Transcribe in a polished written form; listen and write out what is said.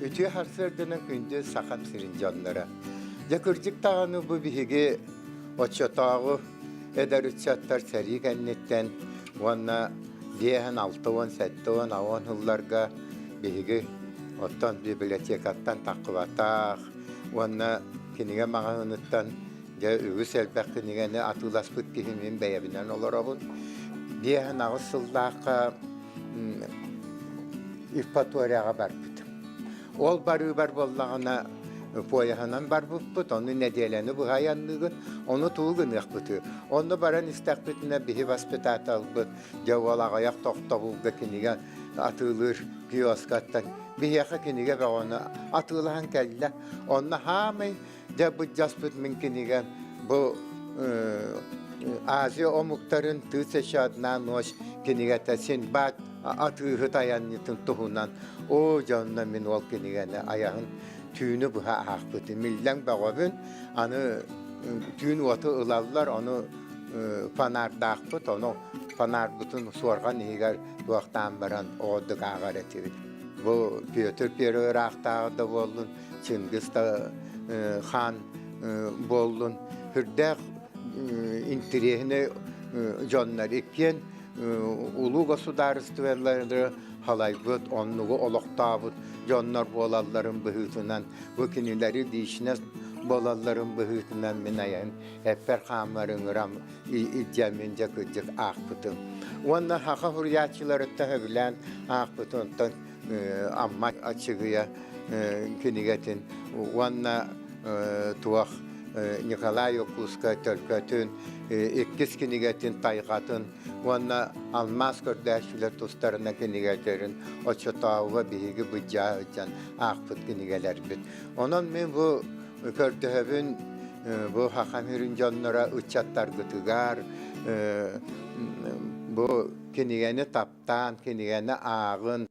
Үтүө сарсыарданан күндү Сахам сирин дьонноро. Дьэ кырдьык даҕаны бу биһиги оччотооҕу эдэр ыччаттар сэрии кэнниттэн уонна биэһэн 60 70 аҕыс сылларга биһиги оттон библиотекаттан таххыбатах уонна кинигэ маҕаһыыныттан дьэ үгүс элбэх кинигэни атыыласпыт киһи мин бэйэбинэн олоробун. 58 сыллаахха Евпаторияҕа барбытым. Ол барыыбар буоллаҕына поеһынан барбыппыт, ону нэдиэлэни быһа айанныыгын, ону тугу гыныахпытый? Онно баран истэхпитинэ биһи воспитателбыт дьэ уол аҕыйах тохтобулга кинигэ атыылыыр киоскаттан биһиэхэ кинигэ бөҕөнү атыылаһан кэллэ. Онно хаамай дьэ былдьаспыт мин кинигэм бу Азия омуктарын «Тысяча одна ночь» кинигэтэ Синбад атыыһыт айанньытын туһунан оо дьонно мин ол кинигэни айаһын түүнү быһа аахпытым миллэҥ бөҕөбүн аны түүн уоту ылаллар ону фонардаахпыт ону фонарбытын суорҕан иһигэр туохтаан баран оҕордук ааҕар этибит бу Петр Первый ыраахтааҕы да буоллун Чингис да хаан буоллун сүрдээх интэриэһинэй дьоннор иккиэн улуу государстволары халайбыт, оннугу олохтообут дьоннор буолалларын быһыытынан, бу кинилэри личность буолалларын быһыытынан мин айан эппэр хааммар ыҥырам илдьэммин дьэ кырдьык аахпытым. Уонна саха суруйааччыларыттан сөбүлээн аахпытым, онтон Амма Аччыгыйа кинигэтин уонна туох Николай Якутскай төлкөтүн иккис кинигэтин тайҕатын уонна алмаас көрдөөччүлэр тустарынан кинигэлэрин оччотооҕуга биһиги быдьаа сылдьан аахпыт кинигэлэрбит. Онон мин бу көрдөһөбүн бу Сахам сирин дьонноро ыччаттаргытыгар бу кинигэни таптаан, кинигэни ааҕын.